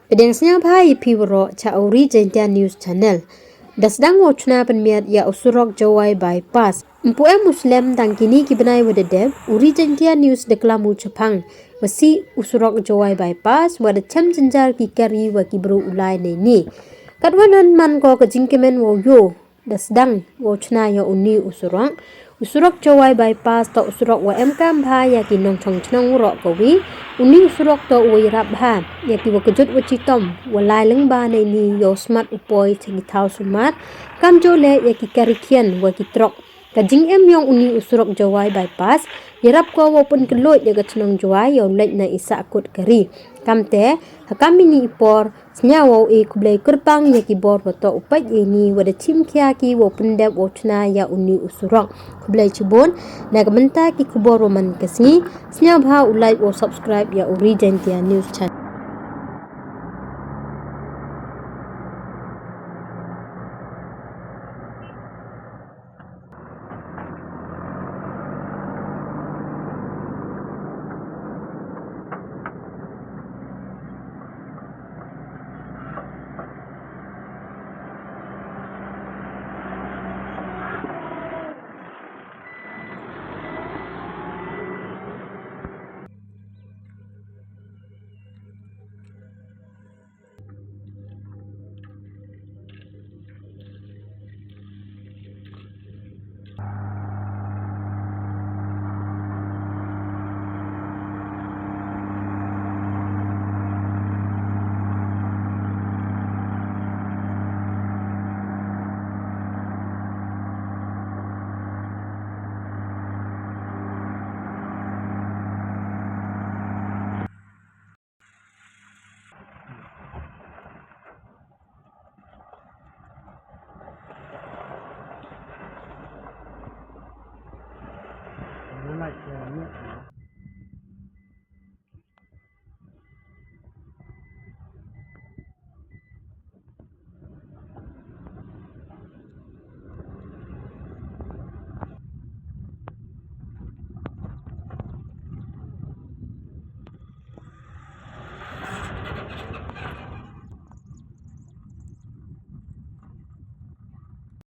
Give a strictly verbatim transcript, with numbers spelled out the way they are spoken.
Pdiang sñiawbha ya phi waroh cha u Ri Jaiñtia News Channel. Da sdang wow chna pynmiat ya u surok Jowai Bypass. Ym pu em u slem, dang kini ki bnai wa da dep, u Ri Jaiñtia News da klam u chaphang wa sih u surok Jowai Bypass, wa da chem jynjar ki kari wa ki bru u lai neini. Katwa nan man ko ka jingkmen wow yoh da sdang wow chna ya uni u surok. U surok Jowai Bypass toh u surok wa em kam bha ya ki nongchong chnong waroh kawi. Uni u surok toh u wa yarap bha ya ki wa kjut wa chitom, wa lai lyngba neini yow smat u poi cha ki thaw sumar, kamjooh leh ya ki kari khian wa ki trok. Ka jingem yong uni u surok Jowai Bypass yarap ko wow pynkyllood ya ka chnong Jowai yow leit na i sahkut kari. Kamte, ha kam ini i por, sñiaw wow e khublei kyrpang ya ki bor wa toh u peit ya ini, wa da chimkhia ki wow pyndep wow chna ya uni u surok. Khublei chibun. Na ka bynta ki khubor wa man ka sngi, sñiawbha u like wow subscribe ya u Ri Jaiñtia News Channel.